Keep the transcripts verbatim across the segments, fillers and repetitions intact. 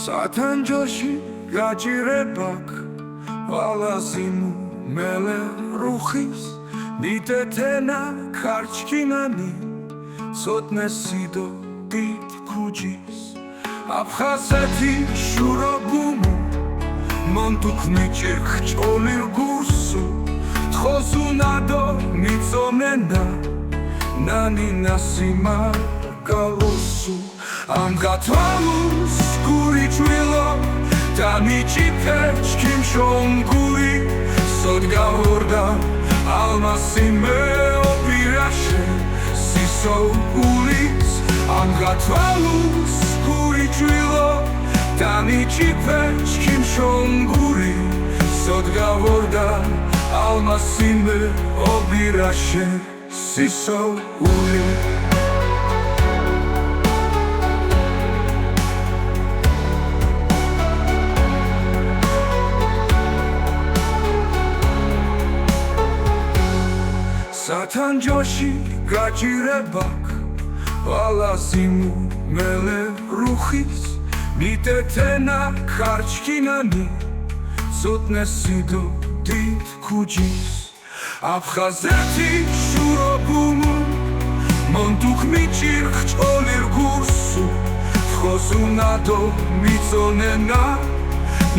სათანჯოში გაჭირებაქ, ვალაზიმუ მელე რუხის, მიტე თენა ქარჩქინანი, სოდნე სიდო დიდ ქუჯის. აფხაზეთი შურო ბუმუ, მონ თუქ მიჭირ ქჭოლირ გურსუ, თხოზუნა დო მიწონენა, ნანი ნასიმა გალოსუ. ამ გათვალუს გური ჭვილო, და მიჭი ფეჩქიმ შონ გური, სოდ გაორდა ალმასი მეო ბირაშე სისო ულის. ამ გათვალუს გური ჭვილო, და მიჭი ფეჩქიმ შონ გური, სოდ გაორდა ალმასი მეო ბირაშე სისო ული. სათანჯოში გაჭირებაქ, ვალაზიმუ მელე რუხის, მიტე თენა ქარჩქინანი, სოდნე სიდო დიდ ქუჯის. აფხაზეთი შურო ბუმუ, მონ თუქ მიჭირ ქჭოლირ გურსუ, თხოზუნა დო მიწონენა,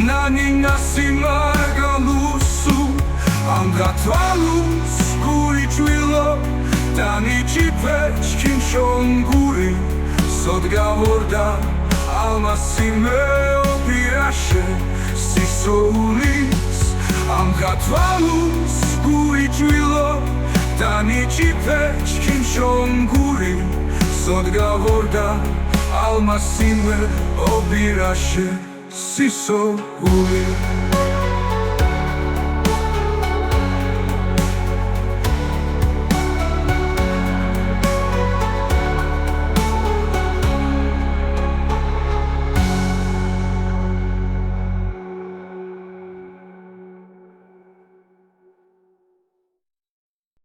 ნანი ნასიმა გალოსუ. ამ გათვალუს გური ჭვილო, და მიჭი ფეჩქიმ შონ გური, სოდ გაორდა ალმასი მეო ბირაშე სისო ულის. ამ გათვალუს გური ჭვილო, და მიჭი ფეჩქიმ შონ გური, სოდ გაორდა ალმასი მეო ბირაშე სისო ული.